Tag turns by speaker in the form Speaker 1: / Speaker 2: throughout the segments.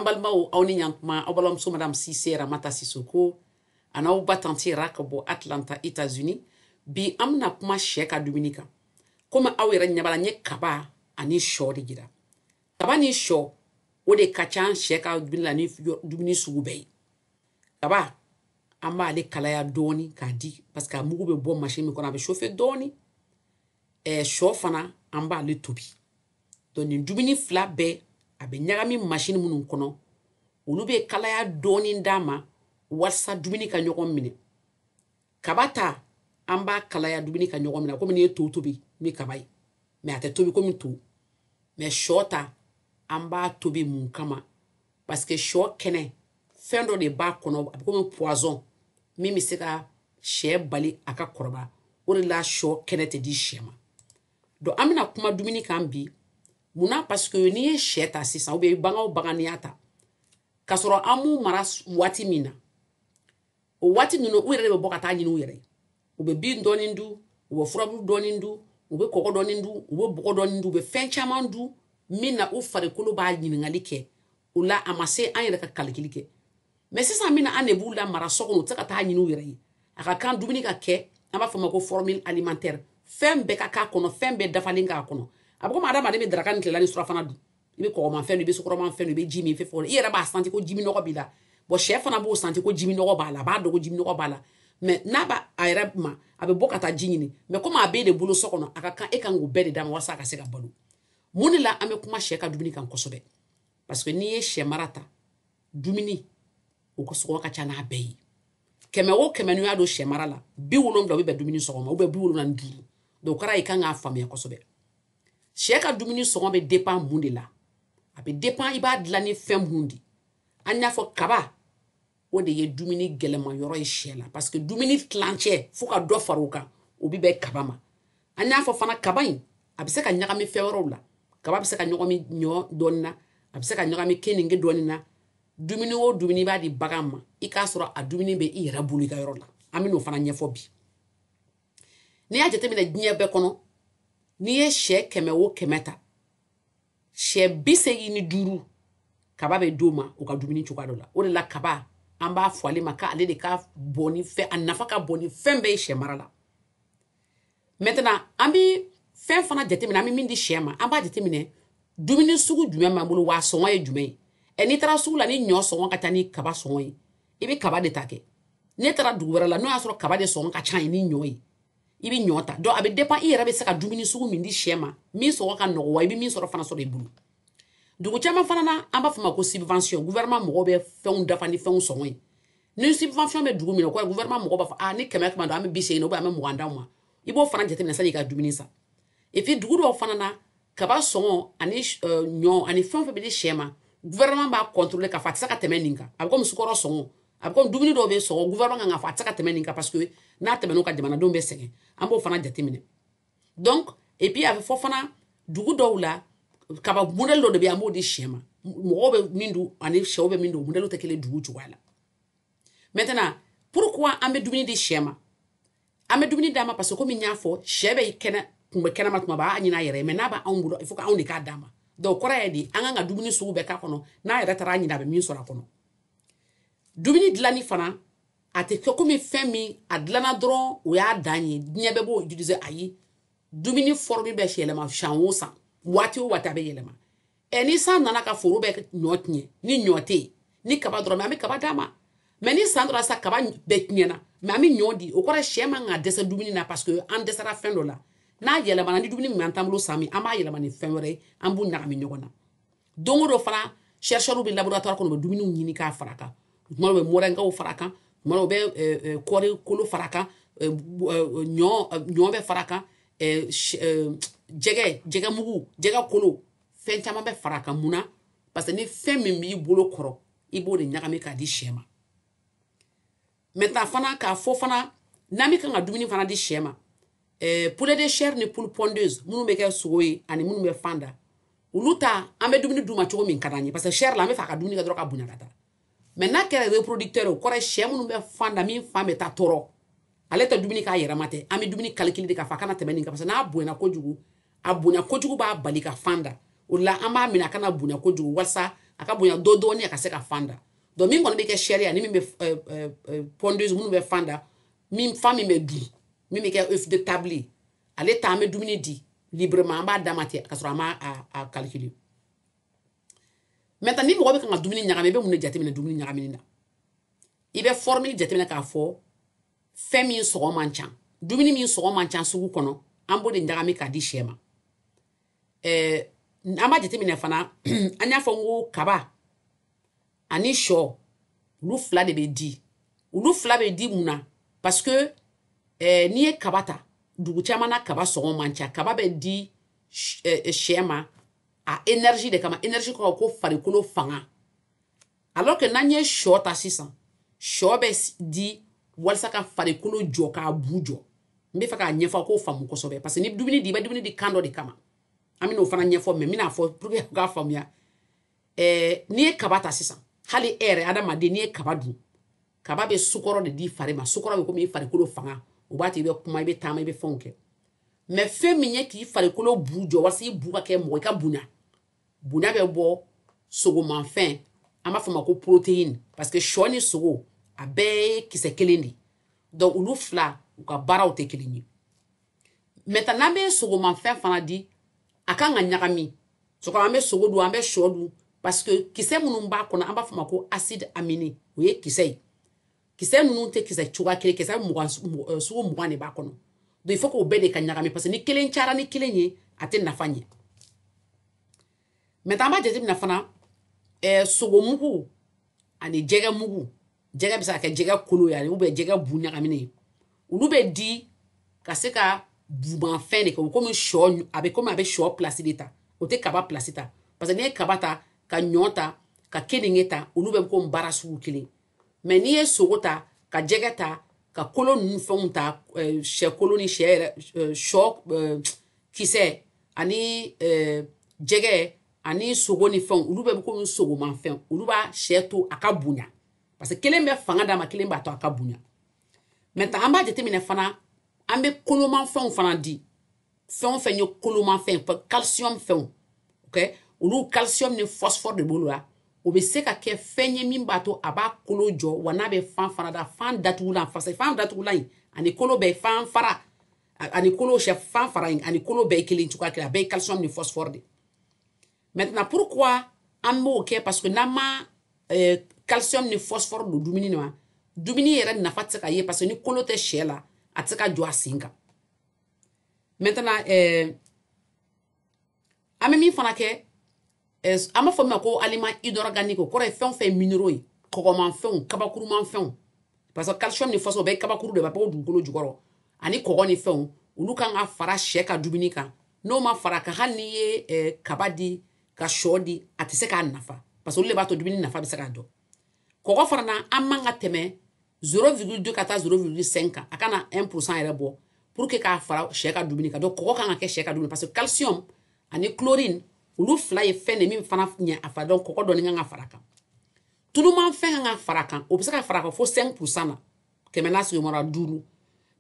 Speaker 1: An balimaw, aw ni ɲantuma. Aw balimamuso Madame Sise Ramata Sisoko a n'aw ba tantie Ra ka bɔ Atlanta, États-Unis. Bi an bɛna kuma sɛ ka dumuni kan. Komi aw yɛrɛ ɲɛ b'a la, n ye kaba ani sɔ de jira. Kaba ni sɔ, o de ka ca sɛ ka dumuni la ni dumuni sugu bɛɛ ye. Kaba, an b'ale kalaya dɔɔni k'a di, parce que a mugu bɛ bɔ machine min kɔnɔ, a bɛ chauffer dɔɔni. Sɔ fana, an b'ale tobi. Donc nin dumuni fila bɛɛ, a bɛ ɲagami machine minnu kɔnɔ, olu bɛ kalaya dɔɔni d'a ma walasa dumuni ka ɲɔgɔn minɛ. Kaba ta, an b'a kalaya dumuni ka ɲɔgɔn minɛ, komi n'i ye to tobi ni kaba ye, mais a tɛ tobi komi to. Mais sɔ ta, an b'a tobi. Mun kama? Parce que sɔ kɛnɛ, fɛn dɔ de b'a kɔnɔ, a bɛ komi poison, min bɛ se ka sɛ bali a ka kɔrɔbaya. O de la sɔ kɛnɛ tɛ di sɛ ma. Donc an bɛna kuma dumuni kan bi. Munna? Parce que n'i ye sɛ ta sisan, ou bien bagan o bagan, n'i y'a ta k'a sɔrɔ an m'u mara waati min na, o waati ninnu, u yɛrɛ de bɛ bɔ ka taa ɲini u yɛrɛ ye. U bɛ bin dɔɔni dun, u bɛ furabulu dɔɔni dun, u bɛ kɔgɔ dɔɔni dun, u bɛ bɔgɔ dɔɔni dun, u bɛ fɛn caman dun min na u farikolo b'a ɲininkali kɛ. O la, a ma se an yɛrɛ ka calcul kɛ. Mais sisan min na an de b'u la mara so kɔnɔ, u tɛ se ka taa ɲini u yɛrɛ ye, a ka kan dumuni ka kɛ, an b'a fɔ o ma ko formule alimentaire, fɛn bɛɛ ka k'a kɔnɔ, fɛn bɛɛ dafalen k'a kɔnɔ. A bɛ komi adamaden bɛ daraka ni tilela ni surafana dun, i bɛ kɔgɔmafɛn dun, i bɛ sukaromafɛn dun, i bɛ ji min, fɛn fɛn, i yɛrɛ b'a senti ko jiminɔgɔ b'i la. Bon, sɛ fana b'o senti ko jiminɔgɔ b'a la, a b'a dɔn ko jiminɔgɔ b'a la. Mais n'a b'a a yɛrɛ ma, a bɛ bɔ ka taa ji ɲini. Mais komi a b'e de bolo so kɔnɔ, a ka kan e kan k'o bɛɛ de d'a ma walasa a ka se ka balo. Mun de la an bɛ kuma sɛ ka dumuni kan kosɛbɛ? Parce que n'i ye sɛ mara ta, dumuni o ka sɔngɔ ka ca n'a bɛɛ ye. 100 o 100, n'i y'a don sɛ mara la, 70 bɛ bɛn dumuni sɔngɔ ma, ou bien 75. Donc o kɔrɔ ye i kan k'a faamuya kosɛbɛ. Sɛ ka dumuni sɔngɔ bɛ dépend mun de la? A bɛ dépend i b'a dilan ni fɛn mun de. An y'a fɔ, kaba, o de ye dumuni gɛlɛma yɔrɔ ye sɛ la, parce que dumuni tilancɛ fo ka dɔ fara o kan, o bɛ bɛn kaba ma. An y'a fɔ fana, kaba in, a bɛ se ka ɲagami fɛn wɛrɛw la. Kaba bɛ se ka ɲagami ɲɔ dɔɔni na, a bɛ se ka ɲagami keninge dɔɔni na. Dumuni o dumuni i b'a di bagan ma, i k'a sɔrɔ a dumuni bɛ i yɛrɛ bolo i ka yɔrɔ la. An bɛ n'o fana ɲɛfɔ bi. N'i y'a jateminɛ diɲɛ bɛɛ kɔnɔ, n'i ye sɛ 100 o 100 ta, sɛ 85, kaba bɛ d'o ma u ka dumuni cogoya dɔ la. O de la kaba, an b'a fɔ ale ma k'ale de ka bɔn ni fɛn, a nafa ka bon ni fɛn bɛɛ ye sɛ mara la. Maintenant, an bɛ fɛn fana jateminɛ, an bɛ min di sɛ ma, an b'a jateminɛ dumuni sugu jumɛn b'an bolo, wa a sɔngɔ ye jumɛn ye. N'i taara sugu la, ni ɲɔ sɔngɔ ka ca ni kaba sɔngɔ ye, i bɛ kaba de ta kɛ. Ne taara dugu wɛrɛ la, n'o y'a sɔrɔ kaba de sɔngɔ ka ca ye ni ɲɔ ye, i bɛ ɲɔ ta. Donc a bɛ dépend i yɛrɛ bɛ se ka dumuni sugu min di sɛ ma, min sɔngɔ ka nɔgɔ, wa i bɛ min sɔrɔ fana sɔrɔ i bolo. Dugu caman fana na, an b'a fɔ ma ko subvention. Gouvernement mɔgɔw bɛ fɛnw dafa ni fɛnw sɔngɔ ye. Ni subvention bɛ dugu min na, o kɔrɔ gouvernement mɔgɔw b'a fɔ: ah, ni 100 100 don, an bɛ 80 ou bien an bɛ 20 d'aw ma. I b'o fana jateminɛ sani i ka dumuni san. Et puis dugu dɔw fana na, kaba sɔngɔ ani ɲɔ ani fɛn o fɛn bɛ di sɛ ma, gouvernement b'a contrôler k'a fɔ a tɛ se ka tɛmɛ nin kan. A bɛ komi sukaro sɔngɔ, a bɛ komi dumuni dɔw bɛ sɔngɔ, gouvernement kan k'a fɔ a tɛ se ka tɛmɛ nin kan, parce que n'a tɛmɛn'o kan, jamanadenw bɛ sɛgɛn. An b'o fana jateminɛ. Donc et puis a bɛ fɔ fana, dugu dɔw la, kaba modèle dɔ de bɛ yen, an b'o di sɛ ma. Mɔgɔw bɛ min dun ani sɛw bɛ min dun, o modèle tɛ kelen dugu cogoya la. Maintenant, pourquoi an bɛ dumuni di sɛ ma? An bɛ dumuni d'a ma parce que, komi n y'a fɔ, sɛ bɛ kɛnɛ kun bɛ kɛnɛma tuma bɛɛ, a ɲini a yɛrɛ ye. Mais n'a b'anw bolo, il faut que anw de k'a d'a ma. Donc kɔrɔ ye di, an kan ka dumuni sugu bɛɛ k'a kɔnɔ, n'a yɛrɛ taara ɲini, a bɛ min sɔrɔ a kɔnɔ. Dumuni dilanni fana, a tɛ kɛ komi fɛn min a dilanna dɔrɔn, o y'a dan ye, diɲɛ bɛɛ b'o utiliser. Ayi, dumuni forme bɛ yɛlɛma san o san, waati o waati a bɛ yɛlɛma. Ni san nana ka foro bɛ ɲɔ tiɲɛ, ni ɲɔ tɛ yen, ni kaba dɔrɔn, an bɛ kaba d'a ma. Mais ni san dɔrɔn sa, kaba bɛɛ tiɲɛna, mais an bɛ ɲɔ di, o kɔrɔ ye sɛ man ka dɛsɛ dumuni na, parce que an dɛsɛra fɛn dɔ la. N'a yɛlɛmana, ni dumuni min b'an bolo san min, an b'a yɛlɛma ni fɛn wɛrɛ ye, an b'u ɲagami ɲɔgɔn na. Don o don fana, chercheurs bɛ laboratoire kɔnɔ, u bɛ dumuniw ɲini k'a fara kan. Tuma dɔw, u bɛ moringaw fara kan, tuma dɔw, u bɛ kɔɔri kolo fara kan, ɲɔ bɛ fara kan, jɛgɛ, jɛgɛmugu, jɛgɛ kolo, fɛn caman bɛ fara kan. Mun na? Parce que ni fɛn min b'i bolo kɔrɔ, i b'o de ɲagami k'a di sɛ ma. Maintenant fana, k'a fɔ fana, n'an bɛ kan ka dumuni fana di sɛ ma, poulet de chair ni poule pondeuse minnu bɛ kɛ sogo ye ani minnu bɛ fan da, olu ta, an bɛ dumuni d'u ma cogo min ka d'an ye, parce que chair la, an bɛ fɛ a ka dumuni kɛ dɔrɔn ka bonya ka taa. Mais n'a kɛra reproducteur, o kɔrɔ ye sɛ minnu bɛ fan da, min fan bɛ taa tɔɔrɔ, ale tɛ dumuni k'a yɛrɛ ma tɛ. An bɛ dumuni calcul de k'a fɔ a kana tɛmɛ nin kan, parce que n'a bonyana kojugu, a bonya kojugu b'a bali ka fan da. O la, an b'a minɛ a kana bonya kojugu, walasa A ka bonya dɔ dɔɔni, a ka se ka fan da. Donc min kɔni bɛ kɛ chair ye, ani min bɛ pondeuse, minnu bɛ fan da, min fan min bɛ dun, min bɛ kɛ œuf de table ye, ale ta, an bɛ dumuni di librement, an b'a d'a ma ten ka sɔrɔ an m'a a calculer. Maintenant, ni mɔgɔ bɛ kan ka dumuni ɲagami, i bɛ mun de jateminɛ dumuni ɲagamini na? I bɛ formule jateminɛ k'a fɔ fɛn min sɔngɔ man ca, dumuni min sɔngɔ man ca sugu kɔnɔ, an b'o de ɲagami k'a di sɛ ma. An b'a jateminɛ fana, an y'a fɔ n ko kaba ani sɔ, olu fila de bɛ di. Olu fila bɛ di mun na? Parce que n'i ye kaba ta, dugu caman na kaba sɔngɔ man ca. Kaba bɛ di sɛ ma a énergie de kama. Énergie kɔrɔ ko farikolo fanga. Alors que n'an ye sɔ ta sisan, sɔ bɛ di walasa ka farikolo jɔ, k'a bu jɔ. N bɛ fɛ k'a ɲɛfɔ k'o faamu kosɛbɛ, parce que ni dumuni di, i bɛ dumuni di kan dɔ de kama. An bɛn'o fana ɲɛfɔ, mais n bɛna fɔ pour que u k'a faamuya. N'i ye kaba ta sisan, hali e yɛrɛ adamaden, n'i ye kaba dun, kaba bɛ sukɔrɔ de di fari ma. Sukɔrɔ bɛ komi i farikolo fanga. O b'a to i bɛ kuma, i bɛ taama, i bɛ fɛnw kɛ. Mais fɛn min ye k'i farikolo bu jɔ, walasa i bu ka kɛ mɔgɔ, i ka bonya, bonya bɛ bɔ sogomanfɛn, an b'a fɔ o ma ko protéine, parce que sɔ ni sogo, a bɛɛ ye kisɛ kelen de. Donc olu fila, u ka baaraw tɛ kelen ye. Maintenant, n'an bɛ sogomanfɛn fana di, a kan ka ɲagami. Sɔgɔma, an bɛ sogo dun, an bɛ sɔ dun, parce que kisɛ minnu b'a kɔnɔ, an b'a fɔ o ma ko acide aminé, o ye kisɛ ye. Kisɛ ninnu tɛ kisɛ cogoya kelen, kisɛ 20, sugu 20 de b'a kɔnɔ. Donc il faut k'o bɛɛ de ka ɲagami, parce que ni kelen cayara ni kelen ye, a tɛ nafa ɲɛ. Maintenant, an b'a jateminɛ fana, sogomugu ani jɛgɛ mugu, jɛgɛ bɛ se ka kɛ jɛgɛ kolo ye ou bien jɛgɛ bu ɲagaminen ye, olu bɛ di ka se ka bumanfɛn de kɛ. O komi sɔ, a bɛ komi a bɛ sɔ place de ta, o tɛ kaba place ta, parce que n'i ye kaba ta, ka ɲɔ ta, ka keninge ta, olu bɛ komi baara sugu kelen. Mais n'i ye sogo ta, ka jɛgɛ ta, ka kolo ninnu fɛnw ta, sɛ kolo ni sɛ yɛrɛ, sɔ kisɛ ani jɛgɛ ani sogo ni fɛnw, olu bɛɛ bɛ komi sogomanfɛn. Olu b'a sɛ to a ka bonya, parce que kelen bɛ fanga d'a ma, kelen b'a to a ka bonya. Maintenant, an b'a jateminɛ fana, an bɛ kolomanfɛnw fana di. Fɛn o fɛn ye kolomanfɛn, calcium fɛnw, ok, olu calcium ni phosphore de b'olu la. O bɛ se ka kɛ fɛn ye min b'a to a b'a kolo jɔ, wa n'a bɛ fan fana da, fan datugulan, parce que fan datugulan in ani kolo bɛɛ, fan fara ani kolo, sɛ fan fara in ani kolo bɛɛ ye kelen cogoya kelen, a bɛɛ ye calcium ni phosphore de. Maintenant, pourquoi an b'o kɛ? Parce que n'an ma calcium ni phosphore don dumuni ma, dumuni yɛrɛ nafa tɛ se ka ye, parce que ni kolo tɛ sɛ la, a tɛ se ka jɔ a sen kan. Maintenant, an bɛ min fana kɛ, an b'a fɔ min ma ko aliment inorganique, o kɔrɔ ye fɛn o fɛn minéraux ye, kɔgɔmanfɛnw, kabakurumanfɛnw, parce que calcium ni phosphore bɛɛ ye kabakuru de b'a bɔ dugukolo jukɔrɔ, ani kɔgɔ ni fɛnw, olu kan ka fara sɛ ka dumuni kan. N'o ma fara kan, hali n'i ye kaba di, ka sɔ di, a tɛ se k'a nafa, parce que olu de b'a to dumuni nafa bɛ se k'a dɔn. Kɔgɔ fana na, an man ka tɛmɛ 0,2 ka taa 0,5 kan, a kana 1% yɛrɛ bɔ, pour que k'a fara sɛ ka dumuni kan. Donc kɔgɔ kan ka kɛ sɛ ka dumuni, parce que calcium ani chlorine, olu fila ye fɛn de min fana ɲɛ a fa. Donc kɔgɔ dɔɔni kan ka fara kan. Tulumanfɛn kan ka fara kan, o bɛ se ka fara kan fo 5% na, kɛmɛ n'a sigiyɔrɔma duuru.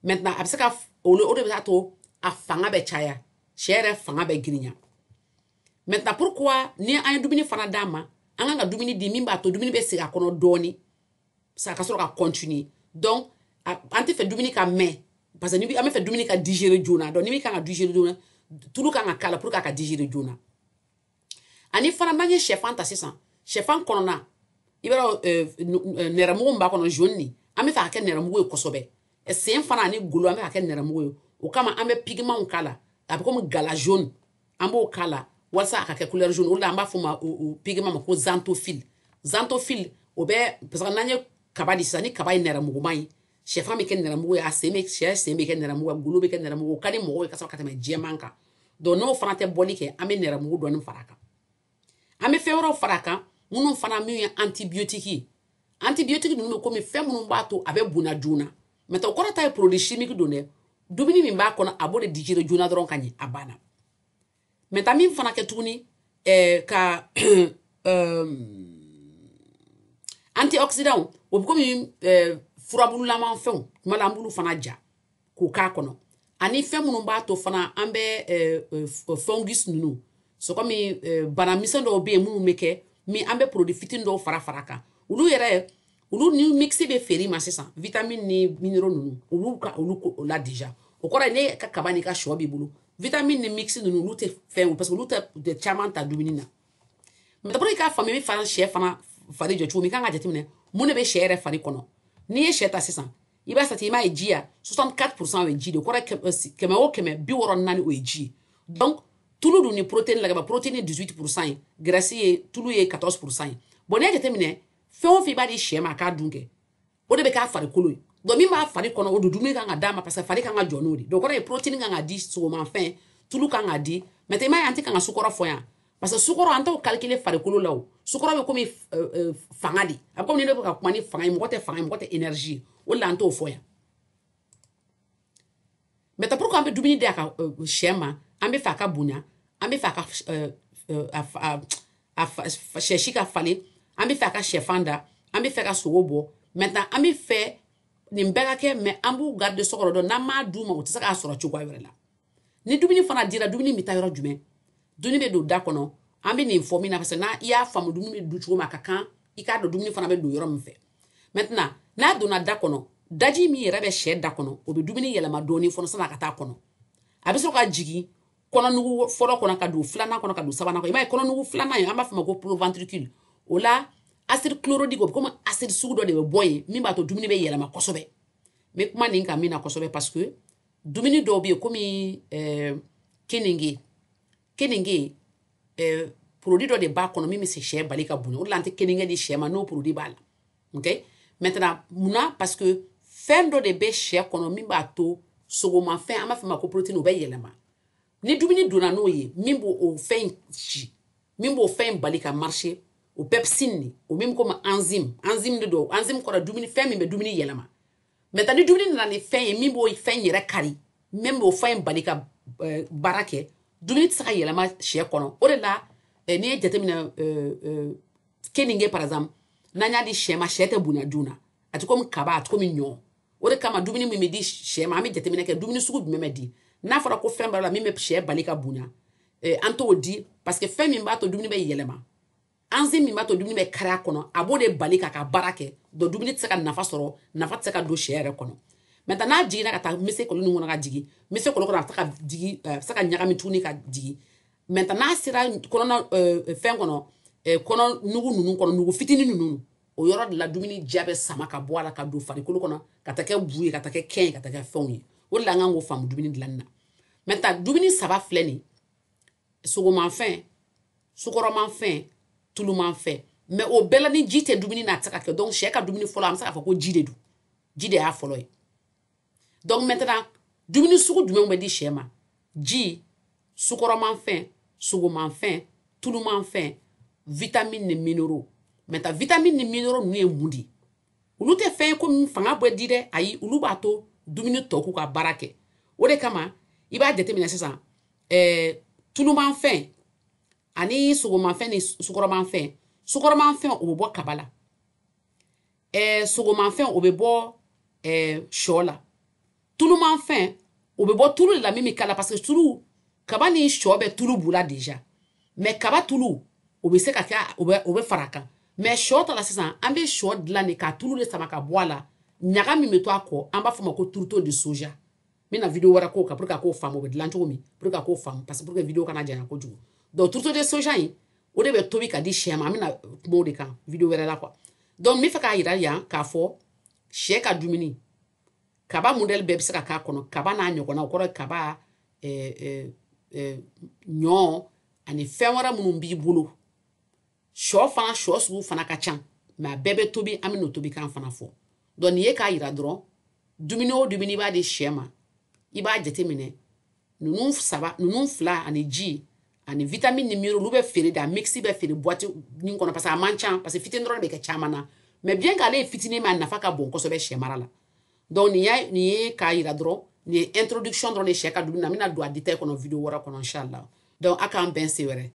Speaker 1: Maintenant, a bɛ se ka o de bɛ to a fanga bɛ caya, sɛ yɛrɛ fanga bɛ girinya. Maintenant, pourquoi ni an ye dumuni fana d'a ma, an kan ka dumuni di min b'a to dumuni bɛ segin a kɔnɔ dɔɔni sa, ka sɔrɔ ka continuer? Donc an tɛ fɛ dumuni ka mɛn, parce que ni an bɛ fɛ dumuni ka digérer joona. Donc ni min kan ka digérer joona, tulu kan ka k'a la pour que a ka digérer joona. Ani fana, n'an ye sɛfan ta sisan, sɛfan kɔnɔna, i b'a dɔn nɛrɛmugu min b'a kɔnɔ, jaune nin, an bɛ fɛ a ka kɛ nɛrɛmugu ye kosɛbɛ. Sen fana ani golo, an bɛ ka kɛ nɛrɛmugu ye. O kama an bɛ pigmentw k'a la, a bɛ komi gala jaune, an b'o k'a la walasa a ka kɛ couleur jaune. O de la an b'a fɔ ma o pigment ma ko xanthophylle. Xanthophylle, o bɛ parce que n'an ye kaba di sisan, ni kaba ye nɛrɛmuguman ye, sɛfan bɛ kɛ nɛrɛmugu ye, a sen bɛ, sɛ sen bɛ kɛ nɛrɛmugu ye, golo bɛ kɛ nɛrɛmugu. O ka di mɔgɔw ye ka sɔrɔ ka tɛmɛ jɛman kan. Donc n'o fana tɛ bɔli kɛ, an bɛ nɛrɛmugu dɔɔni fara a kan. An bɛ fɛn wɛrɛw fara a kan minnu fana min ye antibiotique ye. Antibiotique ninnu bɛ komi fɛn minnu b'a to a bɛ bonya joona. Maintenant, o kɔrɔ ta ye produit chimique don dɛ, dumuni min b'a kɔnɔ, a b'o de digérer joona dɔrɔn ka ɲɛ, a banna. Maintenant, min fana kɛ tuguni, ka antioxydant, o bɛ komi furabululama fɛnw, tuma la an b'olu fana ja k'o k'a kɔnɔ. Ani fɛn minnu b'a to fana an bɛ fungus ninnu, c'est comme bana misɛn dɔw bɛ yen minnu bɛ kɛ Min an bɛ produit fitinin dɔw fara fara kan. Olu yɛrɛ, olu ni mix bɛ feere ma sisan, vitamine ni minéraux ninnu, olu ka olu o la déjà. O kɔrɔ ye ne ka kaba n'i ka sɔ b'i bolo, vitamine ni mix ninnu, olu tɛ fɛn, parce que olu tɛ caman ta dumuni na. Mais pour i k'a faamu, i bɛ fana sɛ fana fari jɔ cogo min, i kan ka jateminɛ mun de bɛ sɛ yɛrɛ fari kɔnɔ. N'i ye sɛ ta sisan, i b'a sati, i m'a ye, ji ya 64% o ye ji de. O kɔrɔ ye 100 o 100, 64, o ye ji ye. Donc tulu dun ni protéine la ka ban, protéine ye 18% ye, graisse ye, tulu ye 14% ye. Bon, n'i y'a jateminɛ, fɛn o fɛn i b'a di sɛ ma a k'a dun kɛ, o de bɛ k'a farikolo ye. Donc min b'a fari kɔnɔ, o don dumuni kan ka d'a ma, parce que fari kan ka jɔ n'o de. Donc o kɔrɔ ye protéine kan ka di, sogomafɛn, tulu kan ka di. Maintenant, i m'a ye, an tɛ kan ka sukɔrɔ fɔ yan, parce que sukɔrɔ, an t'o calculer farikolo la. O sukɔrɔ bɛ komi fanga de, a bɛ komi ni ne bɛ ka kuma ni fanga ye, mɔgɔ tɛ fanga ye, mɔgɔ tɛ énergie ye. O de la an t'o fɔ yan. Maintenant, pourquoi an bɛ dumuni di a ka sɛ ma? An bɛ fɛ a ka bonya, an bɛ fɛ a ka a sɛsi ka falen, an bɛ fɛ a ka sɛfan da, an bɛ fɛ ka sogo bɔ. Maintenant, an bɛ fɛ nin bɛɛ ka kɛ, mais an b'u garder so kɔnɔ. Dɔn n'an m'a d'u ma, u tɛ se k'a sɔrɔ cogoya wɛrɛ la. Ni dumuni fana dira, dumuni bɛ taa yɔrɔ jumɛn? Dumuni bɛ don da kɔnɔ. An bɛ nin fɔ min na, parce que n'a i y'a faamu dumuni bɛ dun cogo min, a ka kan i k'a dɔn dumuni fana bɛ don yɔrɔ min fɛ. Maintenant, n'a donna da kɔnɔ, daji min yɛrɛ bɛ sɛ da kɔnɔ, o bɛ dumuni yɛlɛma dɔɔni fɔlɔ sanni a ka taa kɔnɔ. A bɛ sɔrɔ ka jigin kɔnɔnugu fɔlɔ kɔnɔ, ka don filanan kɔnɔ, ka don sabanan kɔnɔ. I b'a ye, kɔnɔnugu filanan in, an b'a fɔ ma ko proventricule. O la, acide chlorhydrique, o bɛ komi acide sugu dɔ de bɛ bɔ yen min b'a to dumuni bɛ yɛlɛma kosɛbɛ. N bɛ kuma nin kan min na kosɛbɛ, parce que dumuni dɔw bɛ yen komi keninge, produit dɔ de b'a kɔnɔ min bɛ se sɛ bali ka bonya. O de la an tɛ keninge di sɛ ma n'o produit b'a la. Ok, maintenant, munna? Parce que fɛn dɔ de bɛ sɛ kɔnɔ min b'a to sogomafɛn, an b'a fɔ ma ko protéine, o bɛ yɛlɛma. Ni dumuni donna n'o ye, min b'o o fɛn in ci, min b'o fɛn in bali ka marcher, o pepsine ni o min komi enzyme de don. Enzyme kɔrɔ dumuni fɛn min bɛ dumuni yɛlɛma. Maintenant, ni dumuni nana ni fɛn ye min b'o fɛn yɛrɛ kari, min b'o fɛn in bali ka baara kɛ, dumuni tɛ se ka yɛlɛma sɛ kɔnɔ. O de la, n'i ye jateminɛ, keninge par exemple, n'an y'a di sɛ ma, sɛ tɛ bonya joona. A tɛ komi kaba, a tɛ komi ɲɔ. O de kama, dumuni min bɛ di sɛ ma, an bɛ jateminɛ kɛ dumuni sugu jumɛn bɛ di. N'a fɔra ko fɛn b'a la min bɛ sɛ bali ka bonya, an t'o di, parce que fɛn min b'a to dumuni bɛ yɛlɛma, enzyme min b'a to dumuni bɛ kari a kɔnɔ, a b'o de bali k'a ka baara kɛ. Donc dumuni tɛ se ka nafa sɔrɔ, nafa tɛ se ka don sɛ yɛrɛ kɔnɔ. Maintenant, n'a jiginna ka taa mise kolo ninnu kɔnɔ, ka jigin mise kolo kɔnɔ, a bɛ se ka jigin, a bɛ se ka ɲagami tuguni ka jigin. Maintenant, n'a sera kɔnɔna fɛn kɔnɔ, kɔnɔ nugu ninnu kɔnɔ, nugu fitinin ninnu, o yɔrɔ de la dumuni ja bɛ sama ka bɔ a la ka don farikolo kɔnɔ, ka taa kɛ bu ye, ka taa kɛ kɛn ye, ka taa kɛ fɛnw ye. O de la an kan k'o faamu dumuni dilanni na. Maintenant, dumuni saba filɛ nin: sogomafɛn, sukɔrɔmafɛn, tulumafɛn. Mais o bɛɛ la, ni ji tɛ dumuni na, a tɛ se ka kɛ. Donc sɛ ka dumuni fɔlɔ, an bɛ se k'a fɔ ko ji de don, ji de y'a fɔlɔ ye. Donc maintenant, dumuni sugu jumɛnw bɛ di sɛ ma? Ji, sukɔrɔmafɛn, sogomafɛn, tulumafɛn, vitamine ni minéraux. Maintenant, vitamine ni minéraux ninnu ye mun de ye? Olu tɛ fɛn ye komi fanga bɛ di dɛ, ayi, olu b'a to dumuni tɔ k'u ka baara kɛ. O de kama, i b'a jateminɛ sisan, tulumafɛn ani sogomafɛn ni sukɔrɔmafɛn. Sukɔrɔmafɛn, o bɛ bɔ kaba la, sogomafɛn, o bɛ bɔ sɔ la, tulumafɛn, o bɛ bɔ tulu de la min bɛ k'a la, parce que tulu, kaba ni sɔ bɛ tulu b'u la déjà. Mais kaba tulu, o bɛ se ka kɛ, o bɛ fara a kan. Mais sɔ ta la sisan, an bɛ sɔ dilan de k'a tulu de sama ka bɔ a la. Ɲaga min bɛ to a kɔ, an b'a fɔ o ma ko tourteau de soja. N bɛna vidéo wɛrɛ k'o kan pour que a k'o faamu, o bɛ dilan cogo min, pour que a k'o faamu, parce que pour que vidéo kana janya kojugu. Donc tourteau de soja in, o de bɛ tobi ka di sɛ ma. An bɛna kuma o de kan vidéo wɛrɛ la, quoi. Donc n bɛ fɛ k'a yira yan k'a fɔ sɛ ka dumuni, kaba modèle bɛɛ bɛ se ka k'a kɔnɔ, kaba n'a ɲɔgɔnna. O kɔrɔ ye kaba, ɲɔ ani fɛn wɛrɛ minnu b'i bolo. Sɔ fana, sɔ sugu fana ka ca, mais a bɛɛ bɛ tobi. An bɛ n'o tobi kan fana fɔ. Donc nin ye k'a yira dɔrɔn, dumuni o dumuni i b'a di sɛ ma, i b'a jateminɛ ninnu saba, ninnu fila ani ji ani vitamine ni minéraux. Olu bɛ feere de, a mix bɛ feere boîte nin kɔnɔ, parce que a man ca, parce que fitinin dɔrɔn de bɛ kɛ caman na. Mais bien qu'ale ye fitinin, mais a nafa ka bon kosɛbɛ sɛ mara la. Donc nin ye k'a yira dɔrɔn, nin ye introduction dɔrɔn de sɛ ka dumuni na. N bɛna don a détail kɔnɔ vidéo wɛrɛ kɔnɔ, inchallah. Donc a k'an bɛn se wɛrɛ.